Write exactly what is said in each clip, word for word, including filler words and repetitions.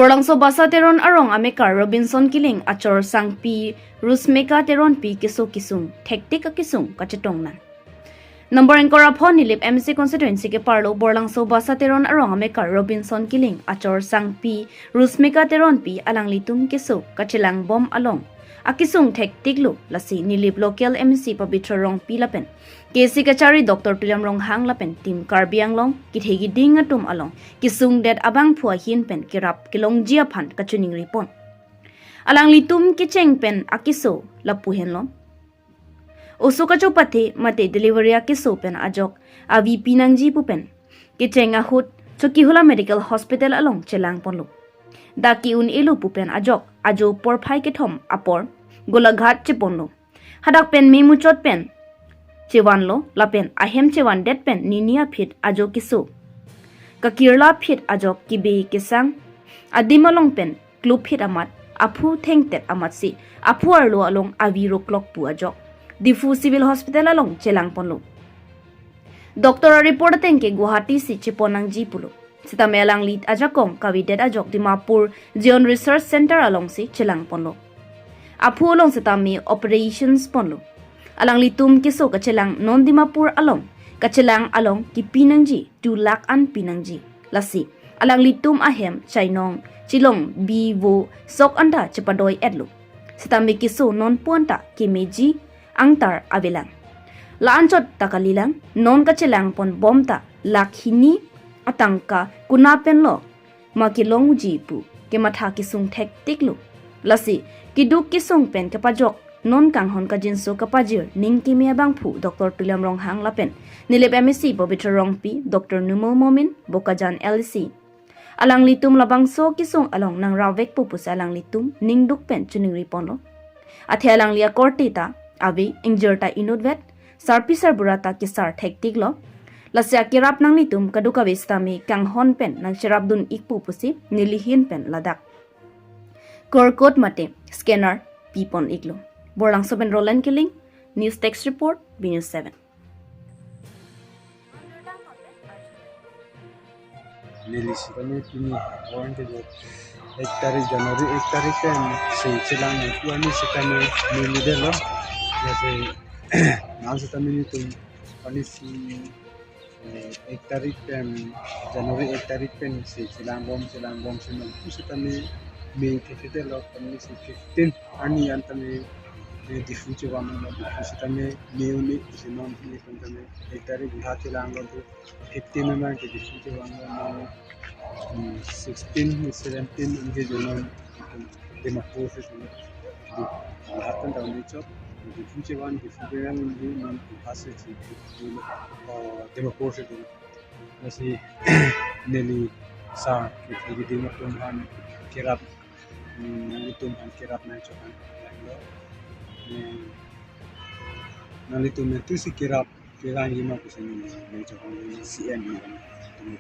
Borlangso Basa Teron arong amekar Robinson Killing achor sangpi Rusmeka Teronpi keso kesung thektik akesung kachetong nang. Number ingkoi ra phon Nilip M C constituency keparlo Borlangso Basa Teron arong amekar Robinson Killing achor sangpi Rusmeka Teronpi alanglitum keso kachelangbom along akesung thektiklo, lasi Nilip local M C Pabitra Rongpi lapen K C kachari Doctor Tuliram Ronghang lapen Team Karbi Anglong kethe keding atum along kesungdet abangphu ahin pen kerap kelongji aphan kachiningri pon. Alanglitum kecheng pen akeso lapu henlo. Oso kachopathe mate delivery akeso pen ajok avi pinangji pu pen kecheng ahut Chokihola Medical Hospital along chelang ponlo. Dak ke-un-elo pu pen ajok ajo porphai kethom apor Golaghat cheponlo. Hadak pen memuchot pen chevanlo lapen ahem chevandet pen nini aphi ajo keso kakirla aphi ajok kebe kesang adim along pen kluphi amat aphu thengtet amatsi aphu arlo along avi roklok pu ajok Diphu Civil Hospital along chelang ponlo. Doctor a-report ateng ke Guwahati si chepon nangji pulo. Sitame alangli ajakong kavedet ajok Dimapur Zion Research Center alongsi chelang ponlo. Aphu along sitame operations ponlo. Alanglitum keso kachelang non Dimapur along kachelang along kipi nangji two lakh an pinangji. Lasi alanglitum ahem chainong chelong bi vo sok anta chepadoi-etlo. Sitame keso nonpu anta kemeji angtar avelang. La-anchot ta kalilang, non kachelang ponbom ta lakh hini atangka kona penlo ma kelongji pu kematha kesung thektiklo. Lasi keduk kesung pen kepajok non kanghon kajinso kapajir ning keme abangphu Doctor Tuliram Ronghang lapen Nilip M A C Pabitra Rongpi, Doctor Numal Momin, Bokajan L A C, alanglitum labangso kesung along nangravekpo pusi alanglitum ningduk pen chiningri ponlo. Athe alangli akorte ta ave, ingjir ta inutvet, sarpi sarbura ta kesar thektiklo. Lasi akerap nanglitum kadokave sitame kanghon pen nangcherapdun-ikpo pusi neli ahin pen ladak QR code mate scanner pipon-iklo. Borlangso pen Roland Killing, News Desk Report, B News seven. Neli sitame pini warang ke ek tarik January ek tarik pen si chelang nangpu arni sitame neli delo. Jase nang sitame nelitum arni si, eh, ek tarik pen, January ek tarik pen si chelangbom chelangbom si nangpu sitame me thekthedetlo, arni si fifteen arni an tame, eh, Diphu chevanlo, Diphu sitame me un-e si non nelitum tame ek tarik Guwahati langlo, fifteen abang ke Diphu chevanlo, hmm, sixteen, seventeen anke jonon Dimapur si jonon. Guwahati down ni chok, Diphu chevan, Diphu chevan di non Guwahati si, uh, Dimapur si jonon. Lasi neli sa ke Dima tum han kerap, hmm, nelitum han kerap nangchok an lo. Hmm, nanglitum nangtusi kerap kelang yima pusi neli nangchok an C M ni.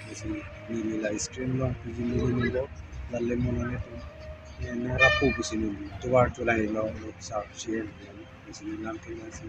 Lasi neli la screen along puji neli nangbo, lale mo nanglitum nangrappo pusi neli tovar cholai lo, lo sa C M. Lasi neli lam ke lasi.